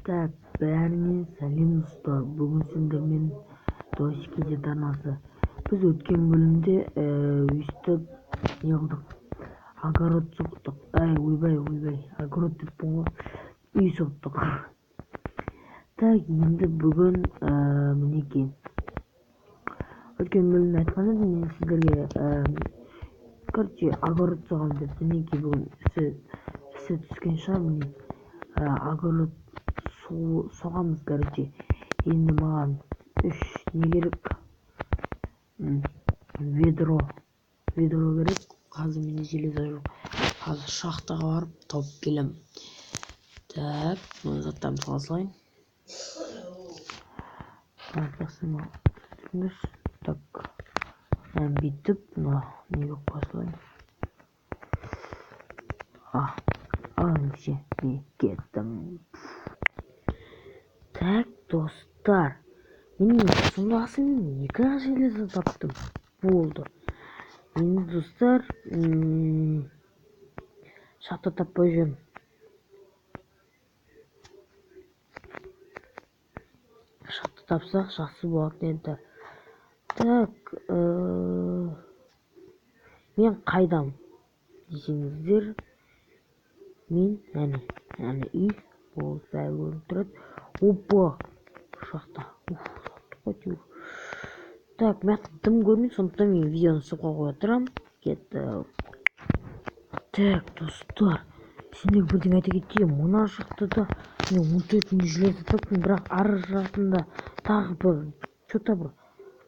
Так, бәріңе сәлем, достар. Бүгін сендермен Досик KZ арнасы. Біз өткен бөлімде өйстіп не қылдық? Огород соқтық. Әй, ойбай, ойбай, огород деппін ғой. Үй соқтық. Так, енді бүгін мінекей. Өткен бөлімде айтқан едім мен сіздерге, короче, огород соғамын деп. Мінекей, бүгін ісі түскен шығар, міне. Огород соғамыз, короче. Енді маған 3 не керек? Ведро. Ведро керек. Қазір менде железо жоқ. Қазір шахтаға барып тауып келемін. Так, мына заттарымды сала салайын. Так, мынаны бүйтіп, мына неге қоя салайын. Вообще, мен кеттім. Так, достар, мен сонда мен екі ақ железо таптым. Болды. Енді, достар, шахта таппай жүрмін. Шахта тапсақ жақсы болатын еді. Так, мен қайдам десеңіздер, мен әне үй болды, бәрі көрініп тұрады. Опа, шахта. Уф, шахта қой әйтеуір. Так, мен дым көрмеймін, сондықтан мен видеоны стоп қоя тұрамын. Кеттік. Так, достар, сендерге бірдеңе айта кетейін. Мына жақта да мен он төртінші железо таптым, бірақ ар жағында тағы бір чё-то бір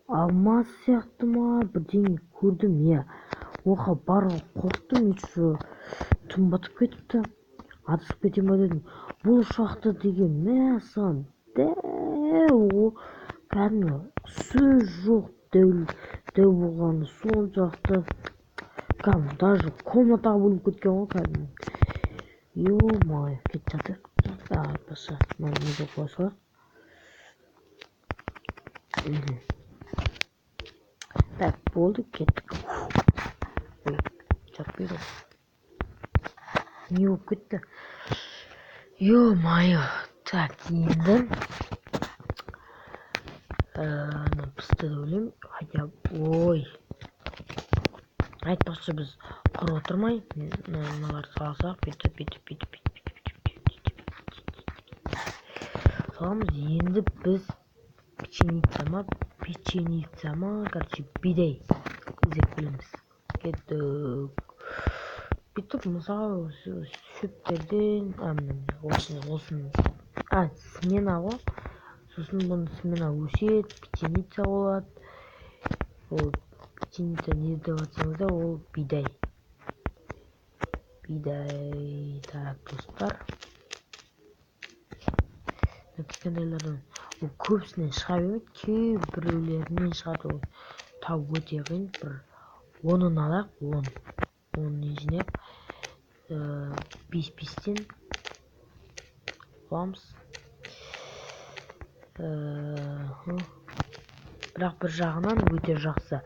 алмаз сияқты ма бірдеңе көрдім, иә. Оқа баруға қорықтым, еще түн батып кетіпті, адасып кетемін ба дедім. Бұл шахта деген мәссаған дәу, кәдімгі сөз жоқ дәу болғаны соншалықты, кәдімгі даже комнатаға бөлініп кеткен ғой кәдімгі. Ё-моё, кетіп жатайық. Айтпаса, мынаны неге қоя салайық. Так, болды, кеттік. Ой, жатпайды ғой. Не болып кетті? Ё-моё. Так, енді мына пісті деп ойлаймын. Хотя, ой. Айтпақшы, біз құр отырмай, мыналарды салсақ, бүйтіп, бүйтіп, бүйтіп, бүйтіп, бүйтіп, бүйтіп, бүйтіп, бүйтіп саламыз. Енді біз пшеница ма, короче, бидай іздеп келеміз. Кеттік. Бүйтіп, мысалы, шөптерден, міне, осыны, осыны, смена ғой. Сосын бұны смена өседі, пшеница болады. Ол пшеница не деп жатсаңыздар, ол бидай. Бидай. Так, достар. Кішкентайлардан ол көбісінен шыға бермейді, кейбіреулерінен шығады ол. Тау өте қиын. Бір онын алайық, он. Онын жинап, бес бестен аламыз. Бірақ бір жағынан өте жақсы.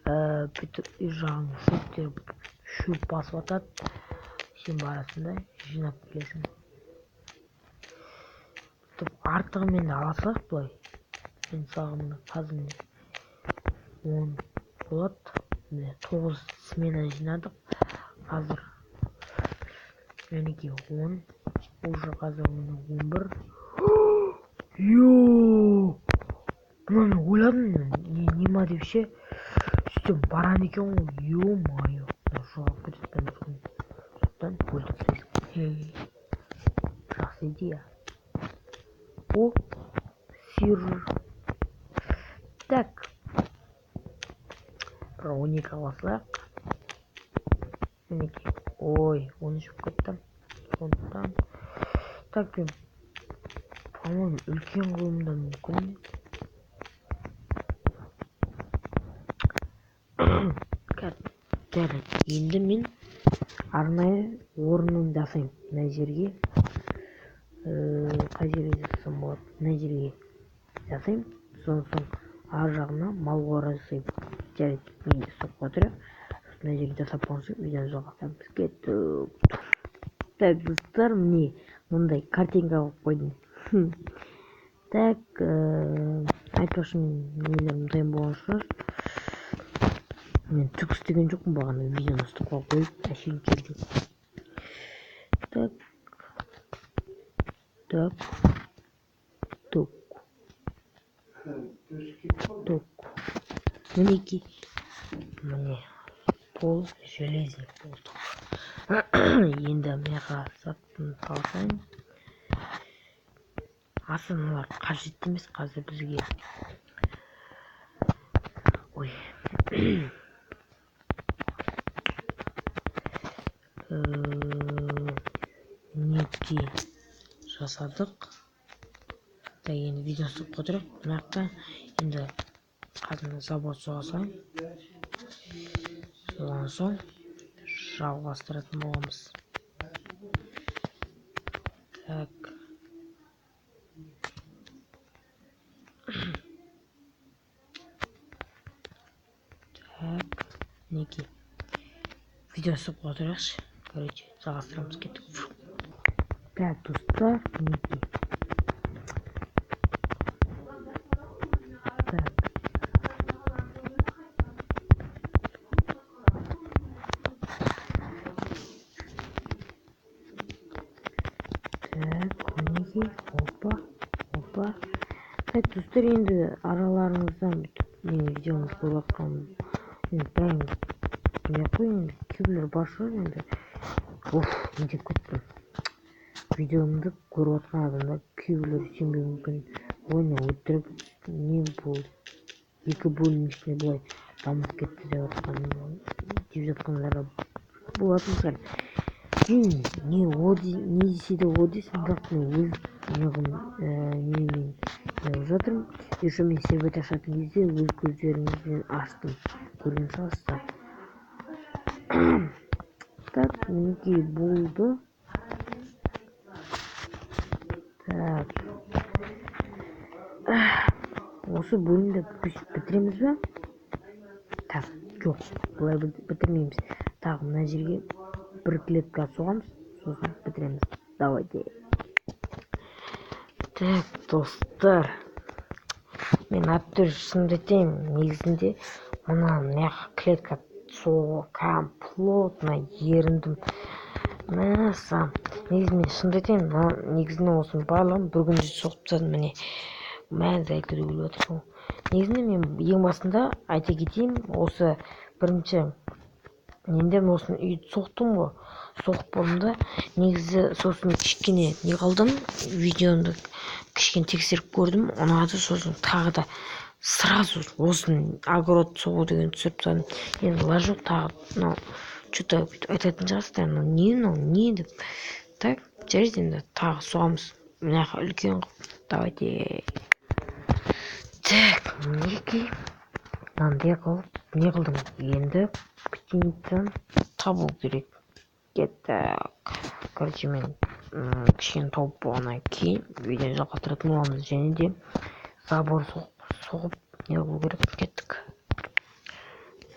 Бүйтіп үй жағын шөптер, шөп басып атады. Сен барасың да жинап келесің. Бүйтіп артығымен де ала салайық былай. Мен мысалға міне қазір міне 10 болады. Міне 9 смена жинадық. Қазір мінекей 10. Уже қазір міне 11. Йо! Мынаны ойладым мен, не ма деп ше. Сөйтсем баран екен ғой. Ё-моё. Мына жоғалып кетеді бәрі мүмкін. Сондықтан өлтіріп тастайсың. Хей. Жақсы идея. О, сир. Так. Бір он екі ала салайық. Мінекей. Ой, он үш болып кетті. Сондықтан. Так, мен, по-моему, үлкен қылуым да мүмкін. Жарайды. Енді мен арнайы орнын жасаймын. Мына жерге. Қай жерге жасасам болады? Мына жерге жасаймын. Содан соң ар жағына мал қора жасаймын. Жарайды, мен ұстап қоя тұрайық. Сосын мына жерге жасап болған соң видеоны жалғастырамыз. Кеттік. Так, достар, міне мындай картинка қойып қойдым. Так, айтпақшы, нелерім дайын болған шығар. Мен түк істеген жоқпын бағана, видеоны стопқа қойып әшейін жүрдім. Так, так, тук, тук. Мінекей, міне пол железник болдық. Енді мынақа заттын салсайын. Асаналар қажет емес қазір бізге. Ой. Мінекей жасадық. Так, енді видеоны стоп қойдырайық. Мына жақта енді қазір забор соға салайын. Содан соң жалғастыратын боламыз. Так. Так, мінекей. Видео стоп қойдырайықшы. Короче, жалғастырамыз, кеттік. Так, достар, мінекей. Так. Так, мінекей, опа, опа. Так, достар, енді араларыңыздан бүйтіп менің видеомды көріп жатқан енді бәрін не қой, енді кейбіреулер бар шығар енді. Уф, не деп кеттім. Видеомды көріп жатқан адамдар кейбіреулер сенбеуі мүмкін. Ой, мынау өтірік, не бұл? Екі бөлімнің ішінде былай дамып кетті деп жатқан, деп жатқандар болатын шығар. Мен не о не десе де о десін, бірақ мен өз немен неғып жатырмын. Еще мен себет ашатын кезде өз көздеріңізбен аштым. Көрген шығарсыздар. Так, мінекей болды. Так. Осы бөлімді бітіреміз бе? Так, жоқ, бұлай бітірмейміз. Тағы мына жерге бір клетка соғамыз, сосын бітіреміз. Давайте. Так, достар. Мен әбден шынымды айтайын, негізінде мына мына клетка соғуға кәдімгі плотно еріндім. Мәссаған. Негізі мен шынымды айтайын, мына негізінде осының барлығын бір күнде соғып тастадым, міне. Мәз әйтеуір өліп жатыр ғой. Негізінде мен ең басында айта кетейін, осы бірінші енді мен осыны үйді соқтым ғой. Соғып болдым да, негізі сосын кішкене не қылдым, видеоны кішкене тексеріп көрдім, ұнады, сосын тағы да сразу осыны огород соғу деген түсіріп тастадым. Енді лаж жоқ, тағы мынау чё-то бүйтіп айтатын шығарсыздар, мынау не, мынау не деп. Так, жарайды, енді тағы соғамыз. Мына жаққа үлкен қылып, давайте. Так, мінекей мынандай қылып не қылдым. Енді птицаны табу керек. Кеттік. Короче, мен кішкене тауып болғаннан кейін видеоны жалғастыратын боламыз. Және де забор соғып не қылу керек. Кеттік.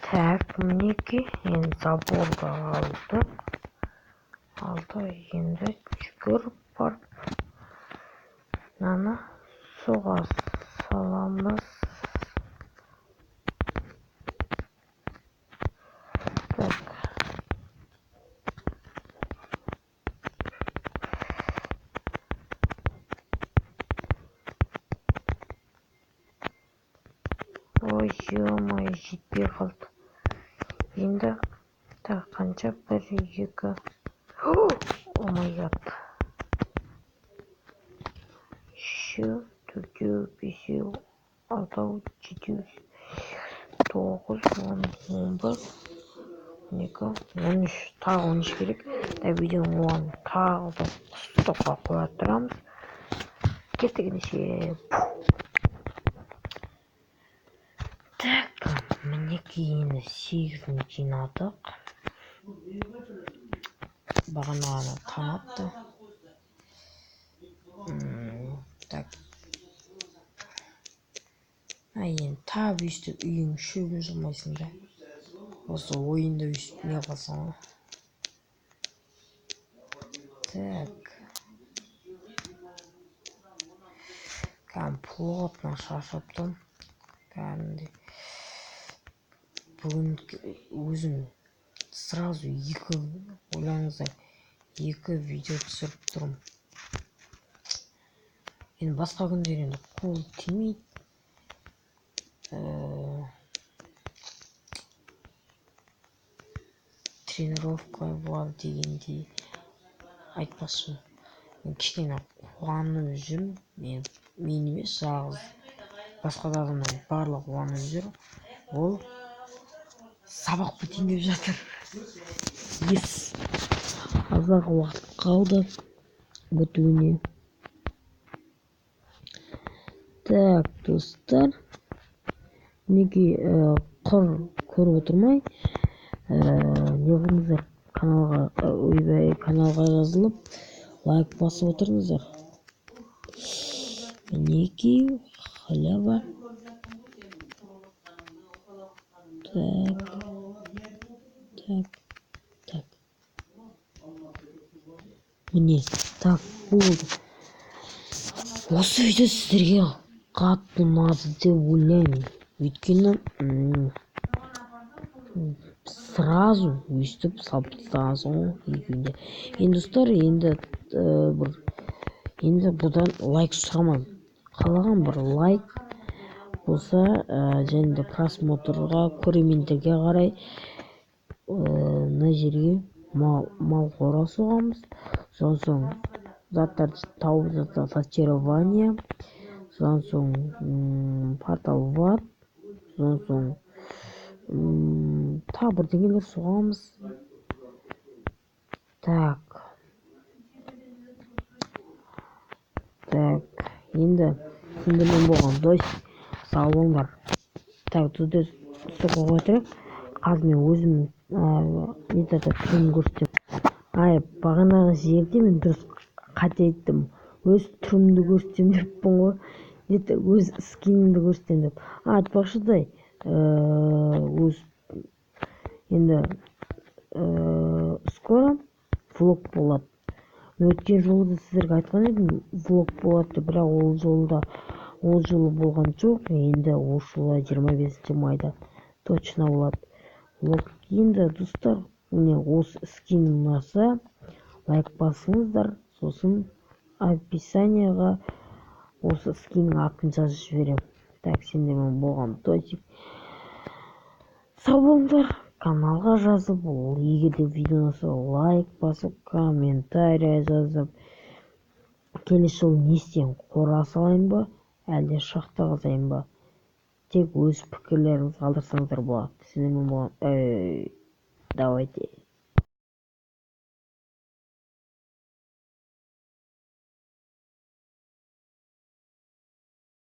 Так, мінекей енді заборды алдық. Алды, енді жүгіріп барып мынаны соға саламыз. Так. Ой, ё-моё, жетпей қалды. Енді тағы қанша? 1, 2. О май гад. Үшеу, төртеу, бесеу, алтау, жетеу, тоғыз, он, он бір, он екі, он үш. Тағы он үш керек. Так, видеоның оған тағы да стопқа қоя тұрамыз. Кеттік ендеше. Так, мінекей енді 8-ін жинадық. Бағана ғана таң атты. Так. Енді тап өйстіп үйің шөбін жұлмайсың да. Осы ойында өйстіп не қыласың ғой. Так. Кәдімгі плотно шаршап тұрмын. Кәдімгідей. Бүгін өзім сразу екі, ойлаңыздар, екі видео түсіріп тұрмын. Енді басқа күндер енді қол тимейді. Тренировка болады дегендей айтпақшы. Мен кішкене қуанып жүрмін. Мен емес, жалғыз басқа да адамдар барлығы қуанып жүр. Ол сабақ бітейін деп жатыр. Ес, аз-ақ уақыт қалды бітуіне. Так, достар, мінекей, құр көріп отырмай, не қылыңыздар, каналға, ойбай, каналға жазылып, лайк басып отырыңыздар. Мінекей, халява. Так, так, так. Міне, так, болды. Осы видео сіздерге қатты ұнады деп ойлаймын. Өйткені, сразу өйстіп салып тастағансың ғой екеуінде. Енді достар, енді, бір, енді бұдан лайк сұрамаймын. Қалаған бір лайк болса, және де просмотрға, көрермендерге қарай, мына жерге мал қора соғамыз. Содан соң заттарды тауып жатса зачарование, содан соң, портал в ад, содан соң, тағы бірдеңелер соғамыз. Так. Так, енді сендермен болған дос, сау болыңдар. Так, достар, қойып отырайық. Қазір мен өзім, не айтады, түрімді көрсетемін. Ай, бағанағы жерде мен дұрыс қате айттым. Өз түрімді көрсетемін деппін ғой. Нет, өз скинімді көрсетемін деп. Айтпақшыдай, өз енді, скоро влог болады. Мен өткен жолы да сіздерге айтқан едім, влог болады деп, бірақ ол жолы болған жоқ. Енді осы жылы 25 майда точно болады влог. Енді достар, міне осы скин ұнаса лайк басыңыздар, сосын описанияға осы скиннің атын жазып жіберемін. Так, сендермен болған Тосик. Сау болыңдар. Каналға жазып, ол егер де видео ұнаса лайк басып, комментарий жазып, келесі жолы не істеймін, қора салайын ба, әлде шахта қазайын ба? Тек өз пікірлеріңізді қалдырсаңыздар болады. Сіздермен болған, давайте.